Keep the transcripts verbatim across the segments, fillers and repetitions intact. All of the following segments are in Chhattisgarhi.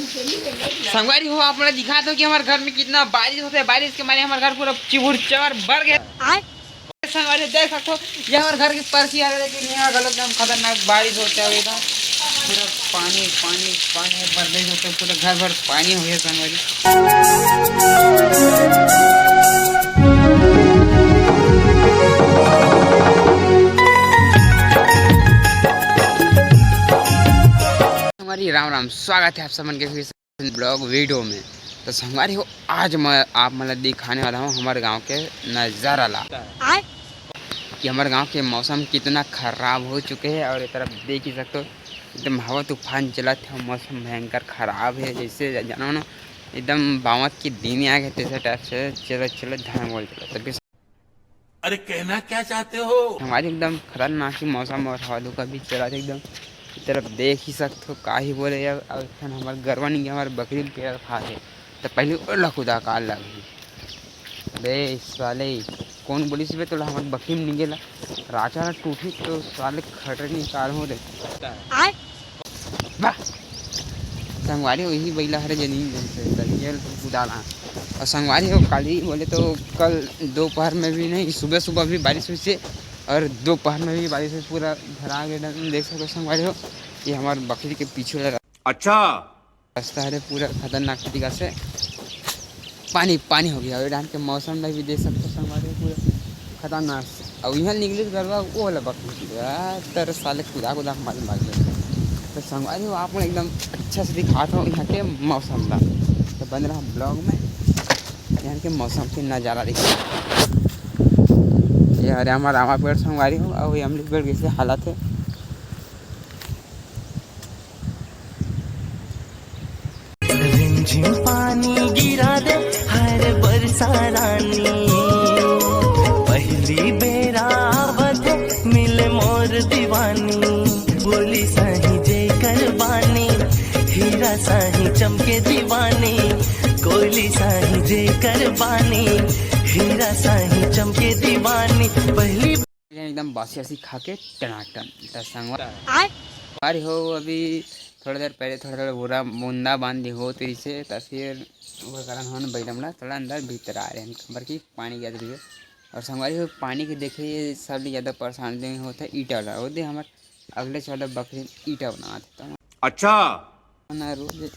संगवारी हो, आप मन ला दिखात हो कि हमर घर में कितना बारिश होथे। बारिश के मारे हमर घर पूरा चिबुर चबर भर गए। आय। संगवारी हो, देख सकत हो, ये हमर घर के परछी हरे, लेकिन यहाँ गलत एकदम खतरनाक बारिश होथे। अभी ना पूरा पानी, पानी, पानी, बरसात होथे, पूरा घर भर पानी हो गया संगवारी। संगवारी राम राम, स्वागत है आप सब मन के फिर से ब्लॉग वीडियो में। तो संगवारी हो, आज मैं आप मन ला दिखाने वाला हूँ हमारे गांव के नज़ारा ला। आय। कि हमारे गांव के मौसम कितना खराब हो चुके हैं और ये तरफ देख ही सकते हो, एकदम हवा तूफान चलत है, मौसम भयंकर खराब है। जैसे जानो ना, एकदम बावत के दिन आ गए, तैसे टाइप से चलो चलो धान बोल चलो। तब भी अरे, कहना क्या चाहते हो? हमारे एकदम खतरनाक ही मौसम और हवा धूका भी चलत हे एकदम। इस तरफ देख ही सकत हो, का ही बोले यार। अब इखन हमर गरवा निगे, हमर बकरी पेड़ खा हे, त पहले ओला कुदाकाल लगही। अबे साले, कौन बोलिस बे तोला हमर बकरी में निगेला? राचा ला टूटी तो साले खटरे निकाल हो रे। आय। वाह! संगवारी हो, यही बैला हरे जनी जैसे दनियल कुदाला। और संगवारी हो, काली बोले तो कल दोपहर में भी नहीं, सुबह सुबह भी बारिश हुई से और दोपहर में भी बारिश हुई, पूरा भरा गया। देख सकते हो संगवारी हो, ये हमारे बकरी के पीछे वाला अच्छा। रास्ता हरे, पूरा खतरनाक तरीका से पानी पानी हो गया। और ये डाहन के मौसम में भी देख सकते हो संगवारी हो, पूरा खतरनाक। अब यहाँ निकले तो गरवा वो वाला बकरी तर साले कुदा कुदा के मारे भाग गए। तो संगवारी हो, आप मन एकदम अच्छा से दिखात हो यहाँ के मौसम ला। तो बन रहा ब्लॉग में, यहाँ के मौसम के नज़ारा देखिए। ये हरे हमारा आमा पेड़ संगवारी हो, और ये अमली पेड़ कैसे हालत है। रिमझिम पानी गिरा दे हर बरसा रानी, पहली बेरा आवत मिले मोर दीवानी। बोली साही जेकर बानी, हीरा साही चमके दीवानी। कोयली साही जेकर बानी, हीरा साही चमके दीवानी। पहली एकदम बासी बासी खा के टनाटन। त संगवारी हो, अभी थोड़ा देर पहले थोड़ा थोड़ा बूंदा बूंदा बांदी होत रहिसे, त फिर ओकर कारण हमन बैलम ला थोड़ा अंदर भीतर आ रहे हैं, काबर कि पानी गिरत रहिसे। और संगवारी हो, पानी के देखे ये सब ले ज़्यादा परेशान दे होता है ईटा ला। वो दे हमर अगले चौदह बकरी ईटा बनात हे। अच्छा। ना रोज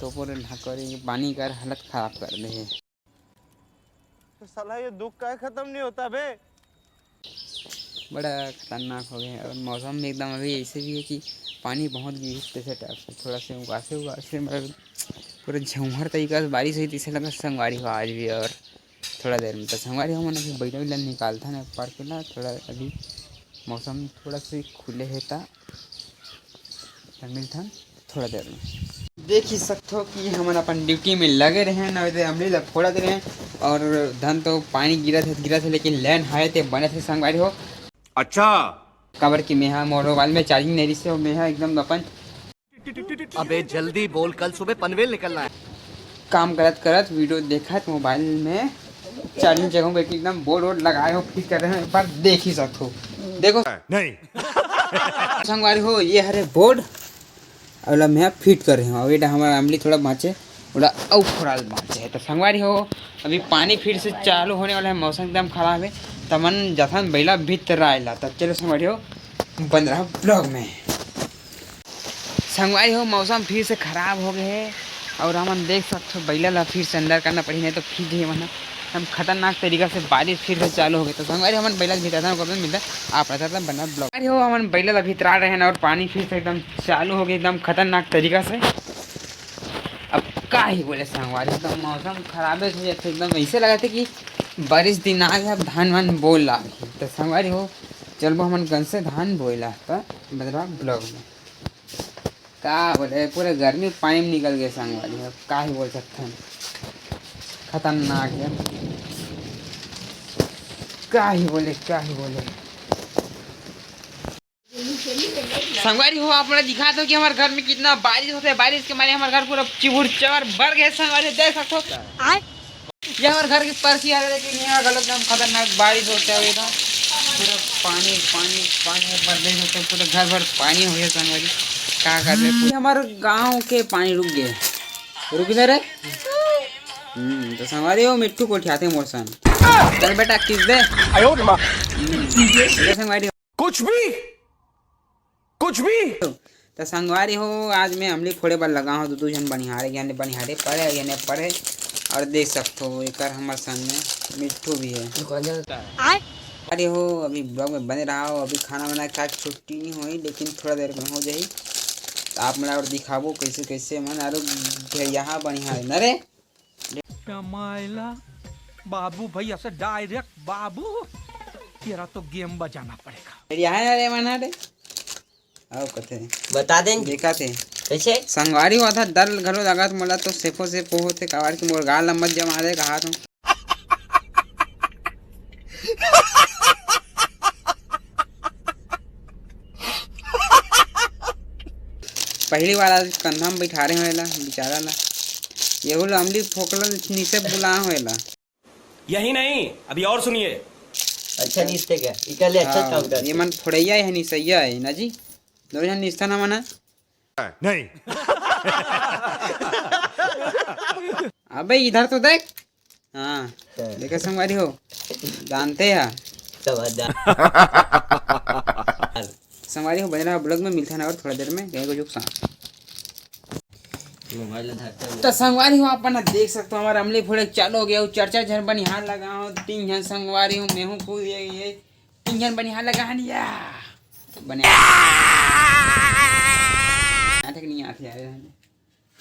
टोपो रे ढाको रे, पानी कर हालत खराब कर दे हे। तो साला ये दुख का खत्म नहीं होता बे। बड़ा खतरनाक हो गया है। और मौसम भी एकदम अभी ऐसे भी है कि पानी बहुत गिर जैसे टाइप से, थोड़ा से उगासे उगासे, मतलब पूरा झंहर तरीका से बारिश हुई, तैसे लगा संगवारी हो आज भी। और थोड़ा देर में तो संगवारी हो, मन अभी बैला उला निकालता ना पार के ला, थोड़ा अभी मौसम थोड़ा से खुले है ता, त मिलथन थोड़ा देर में। देख ही सकथो कि हमन अपन ड्यूटी में लगे रहे हैं, नवे दे अमली ला फोड़त रहे हैं। और धन तो पानी गिरत है, गिरत है, लेकिन लाइन हाय ते बनत है संगवारी हो। अच्छा। काबर कि मेहा मोर मोबाइल में चार्जिंग नहीं रहिसे, और मेहा एकदम अपन अबे जल्दी बोल, कल सुबह पनवेल निकलना है। काम करत करत, वीडियो देखत, मोबाइल में चार्जिंग जगह बैठ के एकदम बोर्ड वोर्ड लगाए हो, फिट कर रहे हो, एक बार देख ही सकथो। देखो नहीं। संगवारी हो, ये हरे बोर्ड, अउ ओला मैं फिट कर रहे हो। अउ एटा हमारा अमली थोड़ा बाँचे, ओला अउ फोड़ाल बाँचे है। तो संगवारी हो, अभी पानी फिर से चालू होने वाला है, मौसम एकदम खराब है। तमन जथन बैला भीतर आएला। तो चलो संगवारी हो, बन रहा ब्लॉग में। संगवारी हो, मौसम फिर से खराब हो गए है और हमन देख सकथो, बैला ला फिर से अंदर करना पड़ी, नहीं तो फिर जे मन एकदम खतरनाक तरीका से बारिश फिर से चालू हो गए। तो संगवारी, हमन बैला भीतर था, ओकर बाद मिलता आप रहता था बना ब्लॉग। अरे हो, हमन बैला ला भीतर आ रहे हैं और पानी फिर से एकदम चालू हो गए, एकदम खतरनाक तरीका से। अब का ही बोले संगवारी, एकदम मौसम खराबे हो जाते, एकदम ऐसे लगते कि बारिश दिन आ गया, अब धान वान बोए लागही। तो संगवारी हो, चलबो हमन गन से धान बोए ला, तो बदला ब्लॉग में। का बोले, पूरा गर्मी पानी में निकल गए संगवारी, अब का ही बोल सकथन, खतरनाक है। का ही बोले, का ही बोले। संगवारी हो, आप मन ला दिखात हो कि हमारे घर में कितना बारिश होता है। बारिश के मारे हमारे घर पूरा चिबुर चबर भर गए संगवारी, देख सकते हो। आय। ये हमारे घर के परछी हरे, लेकिन यहाँ गलत एकदम खतरनाक बारिश होता है, एकदम पूरा पानी, पानी, पानी, बरसात होता है, पूरा घर भर पानी हो गया संगवारी। का कर रहे पूरे हमारे गांव के पानी रुक गए। रुक जा रे। हम्म, तो संगवारी हो, मिट्ठू गोठियाथे मोर सन। चल बेटा, किस दे। हम्म, ले संगवारी हो। कुछ भी, कुछ भी। तो संगवारी हो, आज मैं अमली फोड़े बर लगा हूँ। दू दू झन बनिहारे, एक झन बनिहारे पड़े, एक झन पड़े। और देख सकते हो, एकर हमर सन में मिट्ठू भी है। अरे हो, अभी ब्लॉग में बने रहा हो। अभी खाना वाना खा के छुट्टी नहीं हुई, लेकिन थोड़ा देर में हो जाही। तो आप मन ला और दिखाबो कैसे कैसे मन आरो घेरिया बनिहारे न रे। कमाएला बाबू भैया से डायरेक्ट बाबू, तेरा तो गेम बजाना पड़ेगा। घेरिया है ना रे मन रे। आओ कथे। बता दें। देखा थे। कैसे? संगवारी हो, आधा डर घलो लागत मोला तो सेफो सेफ होथे, काबर कि मोर गाल ल मत जमा दे कहा तो। पहली बार आज कंधा में बैठारे हो एला, बेचारा ला। येहू ला अमली फोकला निसे बुला हो एला। यही नहीं, अभी और सुनिए। अच्छा निस्ते क्या? इकले अच्छा हाँ, काम करते। ये मन फोड़ैया है, निसैया है ना जी। दो झन निस्ता ना मना। नहीं। अबे इधर तो देख। हाँ, हाँ। देखा संगवारी हो, जानते हैं। समझदार। संगवारी हो, बने रहा ब्लॉग में, मिलते हैं और थोड़ा देर में, कहीं को जुक सांस। मोबाइल धरते हुए। तो संगवारी हो, अपन देख सकते हो, हमारा अमली फोड़े चालू हो गया। चार चार झन बनिहार लगा हो, तीन झन संगवारी हो, मैं हूँ खुद, ये, ये तीन झन बनिहार लगा हन या। बने आथे कि नहीं आथे यार।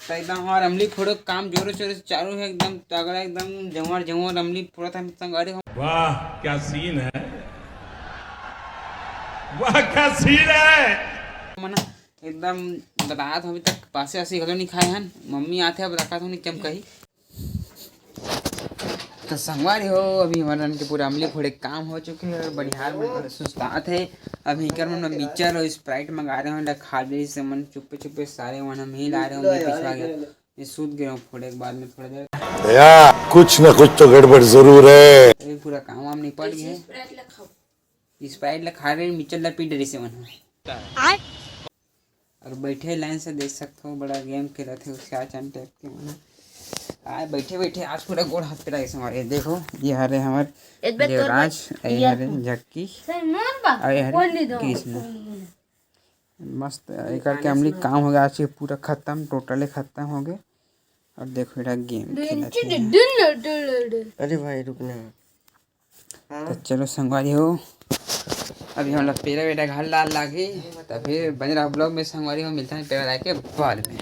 तो एकदम हमार अमली फोड़ो काम जोरों शोरों से चालू है, एकदम तगड़ा, एकदम जमर जमर अमली फोड़त है संगवारी हो। वाह, क्या सीन है, वाह, क्या सीन है। मना एकदम बताया था, अभी तक पासे आसे घलो नहीं खाए हन। मम्मी आथे, अब रखा था नहीं चमकही। तो संगवारी हो, अभी हमर मन के पूरा अमली फोड़े के काम हो चुके हे और बनिहार मन सुस्तात हे। अभी इकर मन में मिक्सचर और स्प्राइट मंगा रहे हो, खा ले से मन चुप्पे चुप्पे सारे मन हम ही ला रहे हो, मैं पिछवा गया, मैं सूत गया हूँ फोड़े के बाद में थोड़ा देर। भैया, कुछ ना कुछ तो गड़बड़ जरूर है। अभी पूरा काम वाम निपट गया है। स्प्राइट ला खा रहे, मिक्सचर ला पी डरे से मन। और बैठे लाइन से देख सकते हो, बड़ा गेम खेलत हे, उसियाचंद टाइप के मन। आए बैठे बैठे आज पूरा गोड़ हाथ पिरा के संगवारी। देखो, ये हरे हमर देवराज, ये हरे झक्की, और ये हरे कृष्ण। मस्त, एकर के अमली काम हो गया आज के, पूरा खत्म, टोटले खत्म हो गए। और देखो, एटा गेम खेलत हे। अरे भाई, रुकना। तो चलो संगवारी हो, अभी हमला पेरा बेटा घर लाल लागी, तो फिर बने रहा ब्लॉग में संगवारी हो, मिलते हैं पेरा लाके बाद में।